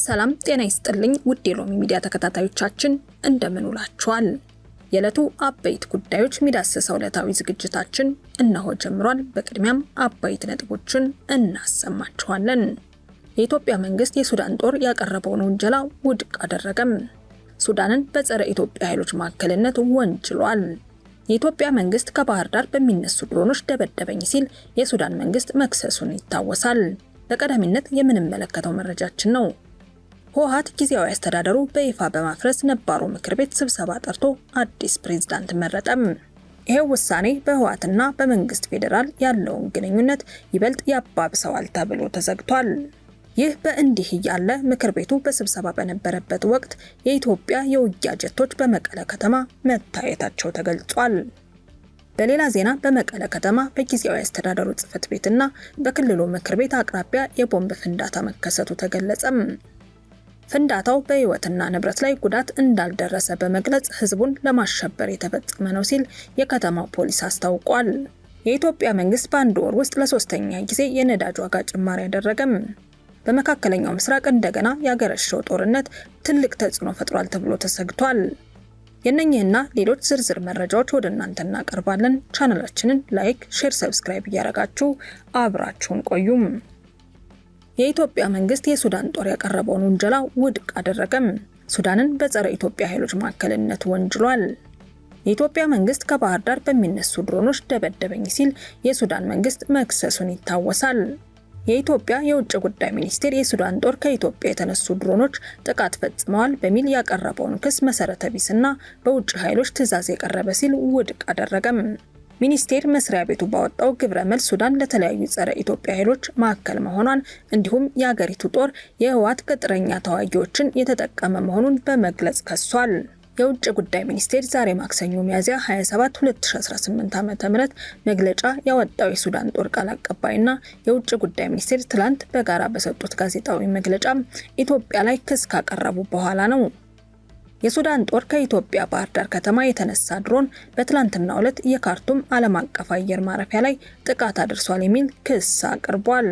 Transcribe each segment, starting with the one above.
ሰላም ጤና ይስጥልኝ ውድ የሎሚ ሚዲያ ተከታታዮቻችን፣ እንደምን ውላችኋል? የዕለቱ አበይት ጉዳዮች የሚዳስሰው ዕለታዊ ዝግጅታችን እነሆ ጀምሯል። በቅድሚያም አበይት ነጥቦችን እናሰማችኋለን። የኢትዮጵያ መንግስት የሱዳን ጦር ያቀረበውን ውንጀላ ውድቅ አደረገም። ሱዳንን በጸረ ኢትዮጵያ ኃይሎች ማዕከልነት ወንጅሏል። የኢትዮጵያ መንግስት ከባህር ዳር በሚነሱ ድሮኖች ደበደበኝ ሲል የሱዳን መንግስት መክሰሱን ይታወሳል። በቀዳሚነት የምንመለከተው መረጃችን ነው። ህወሓት ጊዜያዊ አስተዳደሩ በይፋ በማፍረስ ነባሩ ምክር ቤት ስብሰባ ጠርቶ አዲስ ፕሬዝዳንት መረጠም። ይሄው ውሳኔ በህወሓትና በመንግስት ፌዴራል ያለውን ግንኙነት ይበልጥ ያባብሰዋል ተብሎ ተዘግቷል። ይህ በእንዲህ እያለ ምክር ቤቱ በስብሰባ በነበረበት ወቅት የኢትዮጵያ የውጊያ ጀቶች በመቀለ ከተማ መታየታቸው ተገልጿል። በሌላ ዜና በመቀለ ከተማ በጊዜያዊ አስተዳደሩ ጽሕፈት ቤትና በክልሉ ምክር ቤት አቅራቢያ የቦምብ ፍንዳታ መከሰቱ ተገለጸም። ፍንዳታው በህይወትና ንብረት ላይ ጉዳት እንዳልደረሰ በመግለጽ ህዝቡን ለማሸበር የተፈጸመ ነው ሲል የከተማው ፖሊስ አስታውቋል። የኢትዮጵያ መንግስት በአንድ ወር ውስጥ ለሶስተኛ ጊዜ የነዳጅ ዋጋ ጭማሪ አደረገም። በመካከለኛው ምስራቅ እንደገና ያገረሸው ጦርነት ትልቅ ተጽዕኖ ፈጥሯል ተብሎ ተሰግቷል። የእነኚህና ሌሎች ዝርዝር መረጃዎች ወደ እናንተ እናቀርባለን። ቻናላችንን like፣ share፣ subscribe እያደረጋችሁ አብራችሁን ቆዩም። የኢትዮጵያ መንግስት የሱዳን ጦር ያቀረበውን ውንጀላ ውድቅ አደረገም። ሱዳንን በጸረ ኢትዮጵያ ኃይሎች ማዕከልነት ወንጅሏል። የኢትዮጵያ መንግስት ከባህር ዳር በሚነሱ ድሮኖች ደበደበኝ ሲል የሱዳን መንግስት መክሰሱን ይታወሳል። የኢትዮጵያ የውጭ ጉዳይ ሚኒስቴር የሱዳን ጦር ከኢትዮጵያ የተነሱ ድሮኖች ጥቃት ፈጽመዋል በሚል ያቀረበውን ክስ መሰረተ ቢስና በውጭ ኃይሎች ትዕዛዝ የቀረበ ሲል ውድቅ አደረገም። ሚኒስቴር መስሪያ ቤቱ ባወጣው ግብረ መልስ ሱዳን ለተለያዩ ጸረ ኢትዮጵያ ኃይሎች ማዕከል መሆኗን እንዲሁም የአገሪቱ ጦር የህወሓት ቅጥረኛ ተዋጊዎችን የተጠቀመ መሆኑን በመግለጽ ከሷል። የውጭ ጉዳይ ሚኒስቴር ዛሬ ማክሰኞ ሚያዝያ 27 2018 ዓ.ም መግለጫ ያወጣው የሱዳን ጦር ቃል አቀባይና የውጭ ጉዳይ ሚኒስቴር ትላንት በጋራ በሰጡት ጋዜጣዊ መግለጫ ኢትዮጵያ ላይ ክስ ካቀረቡ በኋላ ነው። የሱዳን ጦር ከኢትዮጵያ ባህር ዳር ከተማ የተነሳ ድሮን በትላንትናው ዕለት የካርቱም ዓለም አቀፍ አየር ማረፊያ ላይ ጥቃት አድርሷል የሚል ክስ አቅርቧል።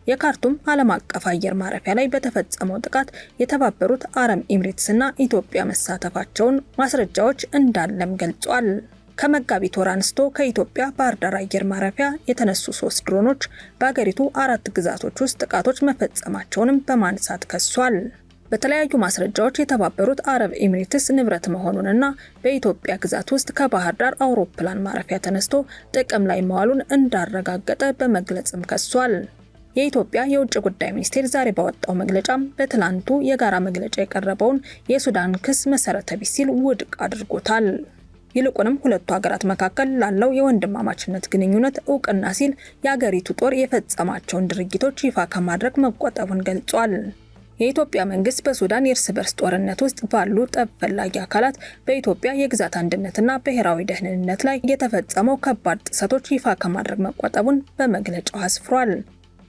የካርቱም ዓለም አቀፍ አየር ማረፊያ ላይ በተፈጸመው ጥቃት የተባበሩት አረብ ኤሚሬትስና ኢትዮጵያ መሳተፋቸውን ማስረጃዎች እንዳለም ገልጿል። ከመጋቢት ወር አንስቶ ከኢትዮጵያ ባህር ዳር አየር ማረፊያ የተነሱ 3 ድሮኖች በአገሪቱ 4 ግዛቶች ውስጥ ጥቃቶች መፈጸማቸውንም በማንሳት ከሷል። በተለያዩ ማስረጃዎች የተባበሩት አረብ ኤሚሬትስ ንብረት መሆኑንና በኢትዮጵያ ግዛት ውስጥ ከባህር ዳር አውሮፕላን ማረፊያ ተነስቶ ጥቅም ላይ መዋሉን እንዳረጋገጠ በመግለጽም ከሷል። የኢትዮጵያ የውጭ ጉዳይ ሚኒስቴር ዛሬ ባወጣው መግለጫም በትላንቱ የጋራ መግለጫ የቀረበውን የሱዳን ክስ መሰረተ ቢስ ሲል ውድቅ አድርጎታል። ይልቁንም ሁለቱ ሀገራት መካከል ላለው የወንድማማችነት ግንኙነት እውቅና ሲል የአገሪቱ ጦር የፈጸማቸውን ድርጊቶች ይፋ ከማድረግ መቆጠቡን ገልጿል። የኢትዮጵያ መንግስት በሱዳን የእርስ በርስ ጦርነት ውስጥ ባሉ ጠብ ፈላጊ አካላት በኢትዮጵያ የግዛት አንድነትና ብሔራዊ ደህንነት ላይ የተፈጸመው ከባድ ጥሰቶች ይፋ ከማድረግ መቆጠቡን በመግለጫው አስፍሯል።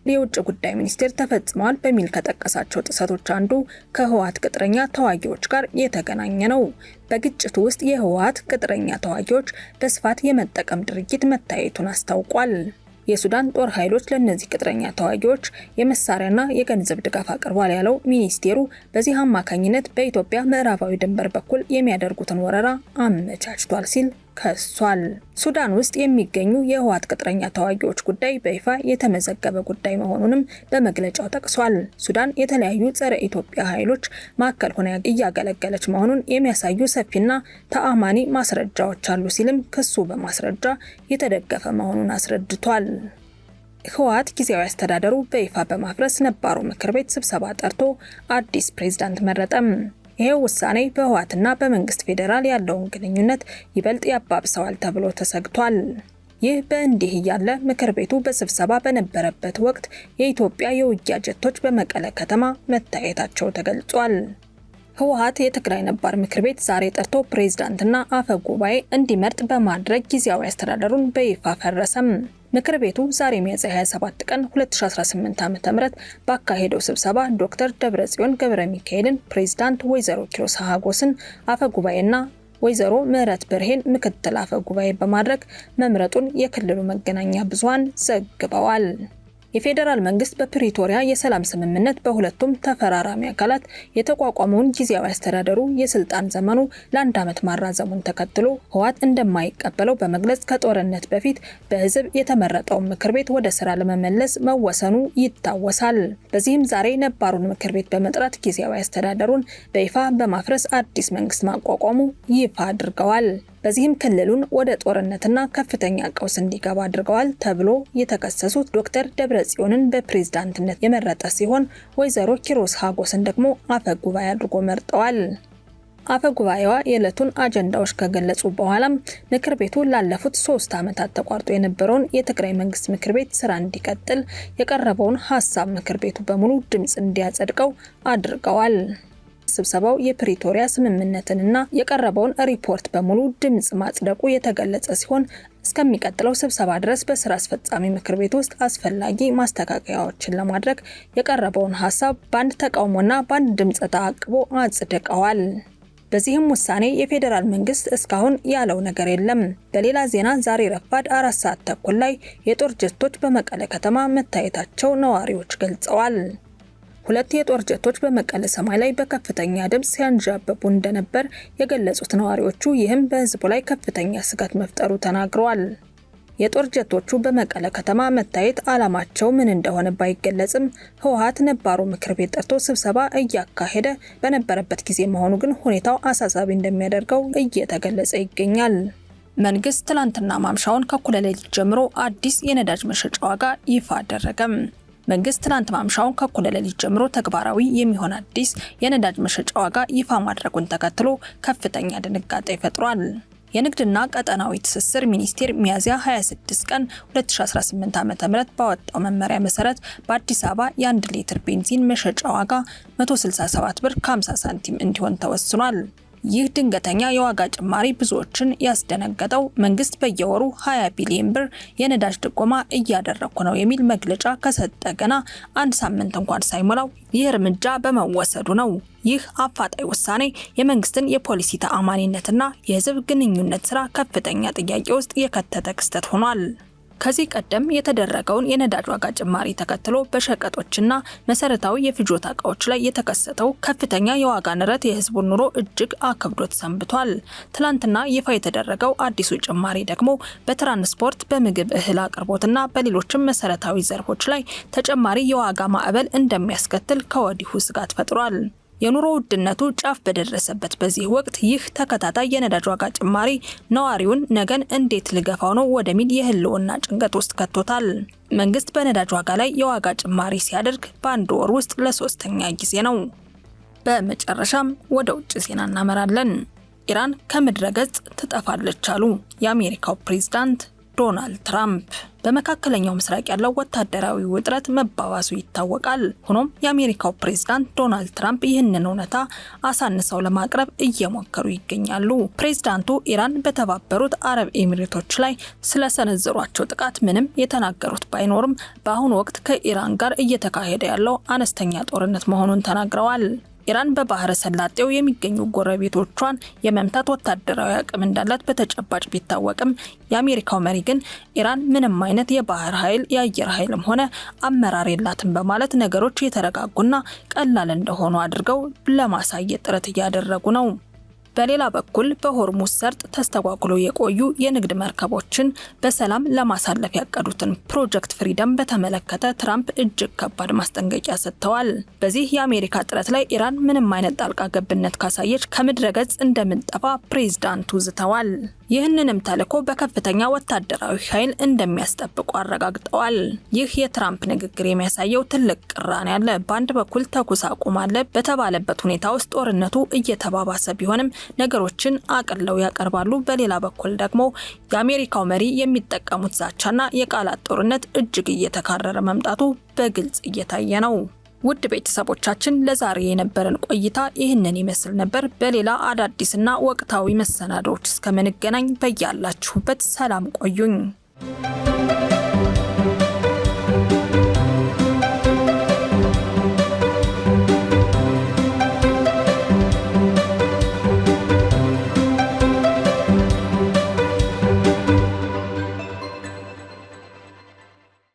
የውጭ ጉዳይ ሚኒስቴር ተፈጽመዋል በሚል ከጠቀሳቸው ጥሰቶች አንዱ ከህወሓት ቅጥረኛ ተዋጊዎች ጋር የተገናኘ ነው። በግጭቱ ውስጥ የህወሓት ቅጥረኛ ተዋጊዎች በስፋት የመጠቀም ድርጊት መታየቱን አስታውቋል። የሱዳን ጦር ኃይሎች ለእነዚህ ቅጥረኛ ተዋጊዎች የመሳሪያና የገንዘብ ድጋፍ አቅርቧል ያለው ሚኒስቴሩ በዚህ አማካኝነት በኢትዮጵያ ምዕራባዊ ድንበር በኩል የሚያደርጉትን ወረራ አመቻችቷል ሲል ከሷል። ሱዳን ውስጥ የሚገኙ የህወሓት ቅጥረኛ ተዋጊዎች ጉዳይ በይፋ የተመዘገበ ጉዳይ መሆኑንም በመግለጫው ጠቅሷል። ሱዳን የተለያዩ ጸረ ኢትዮጵያ ኃይሎች ማዕከል ሆና እያገለገለች መሆኑን የሚያሳዩ ሰፊና ተአማኒ ማስረጃዎች አሉ ሲልም ክሱ በማስረጃ የተደገፈ መሆኑን አስረድቷል። ህወሓት ጊዜያዊ አስተዳደሩ በይፋ በማፍረስ ነባሩ ምክር ቤት ስብሰባ ጠርቶ አዲስ ፕሬዝዳንት መረጠም። ይሄው ውሳኔ በህወሓትና በመንግስት ፌዴራል ያለውን ግንኙነት ይበልጥ ያባብሰዋል ተብሎ ተሰግቷል። ይህ በእንዲህ እያለ ምክር ቤቱ በስብሰባ በነበረበት ወቅት የኢትዮጵያ የውጊያ ጀቶች በመቀለ ከተማ መታየታቸው ተገልጿል። ህወሓት የትግራይ ነባር ምክር ቤት ዛሬ ጠርቶ ፕሬዝዳንትና አፈ ጉባኤ እንዲመርጥ በማድረግ ጊዜያዊ አስተዳደሩን በይፋ ፈረሰም። ምክር ቤቱ ዛሬ ሚያዝያ 27 ቀን 2018 ዓ.ም ባካሄደው ስብሰባ ዶክተር ደብረጽዮን ገብረ ሚካኤልን ፕሬዝዳንት፣ ወይዘሮ ኪሮስ ሀጎስን አፈ ጉባኤና ወይዘሮ ምህረት በርሄን ምክትል አፈ ጉባኤ በማድረግ መምረጡን የክልሉ መገናኛ ብዙሃን ዘግበዋል። የፌዴራል መንግስት በፕሪቶሪያ የሰላም ስምምነት በሁለቱም ተፈራራሚ አካላት የተቋቋመውን ጊዜያዊ አስተዳደሩ የስልጣን ዘመኑ ለ1 ዓመት ማራዘሙን ተከትሎ ህወሓት እንደማይቀበለው በመግለጽ ከጦርነት በፊት በህዝብ የተመረጠውን ምክር ቤት ወደ ስራ ለመመለስ መወሰኑ ይታወሳል። በዚህም ዛሬ ነባሩን ምክር ቤት በመጥራት ጊዜያዊ አስተዳደሩን በይፋ በማፍረስ አዲስ መንግስት ማቋቋሙ ይፋ አድርገዋል። በዚህም ክልሉን ወደ ጦርነትና ከፍተኛ ቀውስ እንዲገባ አድርገዋል ተብሎ የተከሰሱት ዶክተር ደብረጽዮንን በፕሬዝዳንትነት የመረጠ ሲሆን ወይዘሮ ኪሮስ ሀጎስን ደግሞ አፈ ጉባኤ አድርጎ መርጠዋል። አፈ ጉባኤዋ የዕለቱን አጀንዳዎች ከገለጹ በኋላም ምክር ቤቱ ላለፉት 3 ዓመታት ተቋርጦ የነበረውን የትግራይ መንግስት ምክር ቤት ስራ እንዲቀጥል የቀረበውን ሀሳብ ምክር ቤቱ በሙሉ ድምጽ እንዲያጸድቀው አድርገዋል። ስብሰባው የፕሪቶሪያ ስምምነትንና የቀረበውን ሪፖርት በሙሉ ድምጽ ማጽደቁ የተገለጸ ሲሆን እስከሚቀጥለው ስብሰባ ድረስ በስራ አስፈጻሚ ምክር ቤት ውስጥ አስፈላጊ ማስተካከያዎችን ለማድረግ የቀረበውን ሀሳብ በአንድ ተቃውሞና በአንድ ድምጽ ተአቅቦ አጽድቀዋል። በዚህም ውሳኔ የፌዴራል መንግስት እስካሁን ያለው ነገር የለም። በሌላ ዜና ዛሬ ረፋድ 4:30 ላይ የጦር ጀቶች በመቀለ ከተማ መታየታቸው ነዋሪዎች ገልጸዋል። 2 የጦር ጀቶች በመቀለ ሰማይ ላይ በከፍተኛ ድምጽ ሲያንዣብቡ እንደነበር የገለጹት ነዋሪዎቹ ይህም በህዝቡ ላይ ከፍተኛ ስጋት መፍጠሩ ተናግረዋል። የጦር ጀቶቹ በመቀለ ከተማ መታየት ዓላማቸው ምን እንደሆነ ባይገለጽም ህወሓት ነባሩ ምክር ቤት ጠርቶ ስብሰባ እያካሄደ በነበረበት ጊዜ መሆኑ ግን ሁኔታው አሳሳቢ እንደሚያደርገው እየተገለጸ ይገኛል። መንግስት ትላንትና ማምሻውን ከእኩለ ሌሊት ጀምሮ አዲስ የነዳጅ መሸጫ ዋጋ ይፋ አደረገም። መንግስት ትላንት ማምሻውን ከእኩለ ሌሊት ጀምሮ ተግባራዊ የሚሆን አዲስ የነዳጅ መሸጫ ዋጋ ይፋ ማድረጉን ተከትሎ ከፍተኛ ድንጋጤ ፈጥሯል። የንግድና ቀጠናዊ ትስስር ሚኒስቴር ሚያዝያ 26 ቀን 2018 ዓ.ም ባወጣው መመሪያ መሰረት በአዲስ አበባ የ1 ሊትር ቤንዚን መሸጫ ዋጋ 167 ብር ከ50 ሳንቲም እንዲሆን ተወስኗል። ይህ ድንገተኛ የዋጋ ጭማሪ ብዙዎችን ያስደነገጠው መንግስት በየወሩ 20 ቢሊዮን ብር የነዳጅ ድጎማ እያደረኩ ነው የሚል መግለጫ ከሰጠ ገና አንድ ሳምንት እንኳን ሳይሞላው ይህ እርምጃ በመወሰዱ ነው። ይህ አፋጣኝ ውሳኔ የመንግስትን የፖሊሲ ተአማኒነትና የህዝብ ግንኙነት ስራ ከፍተኛ ጥያቄ ውስጥ የከተተ ክስተት ሆኗል። ከዚህ ቀደም የተደረገውን የነዳጅ ዋጋ ጭማሪ ተከትሎ በሸቀጦችና መሰረታዊ የፍጆታ እቃዎች ላይ የተከሰተው ከፍተኛ የዋጋ ንረት የህዝቡን ኑሮ እጅግ አክብዶት ሰንብቷል። ትላንትና ይፋ የተደረገው አዲሱ ጭማሪ ደግሞ በትራንስፖርት፣ በምግብ እህል አቅርቦትና በሌሎችም መሰረታዊ ዘርፎች ላይ ተጨማሪ የዋጋ ማዕበል እንደሚያስከትል ከወዲሁ ስጋት ፈጥሯል። የኑሮ ውድነቱ ጫፍ በደረሰበት በዚህ ወቅት ይህ ተከታታይ የነዳጅ ዋጋ ጭማሪ ነዋሪውን ነገን እንዴት ልገፋው ነው ወደሚል የህልውና ጭንቀት ውስጥ ከቶታል። መንግስት በነዳጅ ዋጋ ላይ የዋጋ ጭማሪ ሲያደርግ በአንድ ወር ውስጥ ለሶስተኛ ጊዜ ነው። በመጨረሻም ወደ ውጭ ዜና እናመራለን። ኢራን ከምድረ ገጽ ትጠፋለች አሉ የአሜሪካው ፕሬዝዳንት ዶናልድ ትራምፕ። በመካከለኛው ምስራቅ ያለው ወታደራዊ ውጥረት መባባሱ ይታወቃል። ሆኖም የአሜሪካው ፕሬዝዳንት ዶናልድ ትራምፕ ይህንን እውነታ አሳንሰው ለማቅረብ እየሞከሩ ይገኛሉ። ፕሬዝዳንቱ ኢራን በተባበሩት አረብ ኤሚሬቶች ላይ ስለሰነዘሯቸው ጥቃት ምንም የተናገሩት ባይኖርም በአሁኑ ወቅት ከኢራን ጋር እየተካሄደ ያለው አነስተኛ ጦርነት መሆኑን ተናግረዋል። ኢራን በባህረ ሰላጤው የሚገኙ ጎረቤቶቿን የመምታት ወታደራዊ አቅም እንዳላት በተጨባጭ ቢታወቅም የአሜሪካው መሪ ግን ኢራን ምንም አይነት የባህር ኃይል፣ የአየር ኃይልም ሆነ አመራር የላትም በማለት ነገሮች የተረጋጉና ቀላል እንደሆኑ አድርገው ለማሳየት ጥረት እያደረጉ ነው። በሌላ በኩል በሆርሙዝ ሰርጥ ተስተጓጉለው የቆዩ የንግድ መርከቦችን በሰላም ለማሳለፍ ያቀዱትን Project Freedom በተመለከተ ትራምፕ እጅግ ከባድ ማስጠንቀቂያ ሰጥተዋል። በዚህ የአሜሪካ ጥረት ላይ ኢራን ምንም አይነት ጣልቃ ገብነት ካሳየች ከምድረ ገጽ እንደምትጠፋ ፕሬዝዳንቱ ዝተዋል። ይህንንም ተልዕኮ በከፍተኛ ወታደራዊ ኃይል እንደሚያስጠብቁ አረጋግጠዋል። ይህ የትራምፕ ንግግር የሚያሳየው ትልቅ ቅራኔ አለ። በአንድ በኩል ተኩስ አቁም አለ በተባለበት ሁኔታ ውስጥ ጦርነቱ እየተባባሰ ቢሆንም ነገሮችን አቅልለው ያቀርባሉ። በሌላ በኩል ደግሞ የአሜሪካው መሪ የሚጠቀሙት ዛቻና የቃላት ጦርነት እጅግ እየተካረረ መምጣቱ በግልጽ እየታየ ነው። ውድ ቤተሰቦቻችን ለዛሬ የነበረን ቆይታ ይህንን ይመስል ነበር። በሌላ አዳዲስና ወቅታዊ መሰናዶዎች እስከምንገናኝ በያላችሁበት ሰላም ቆዩኝ።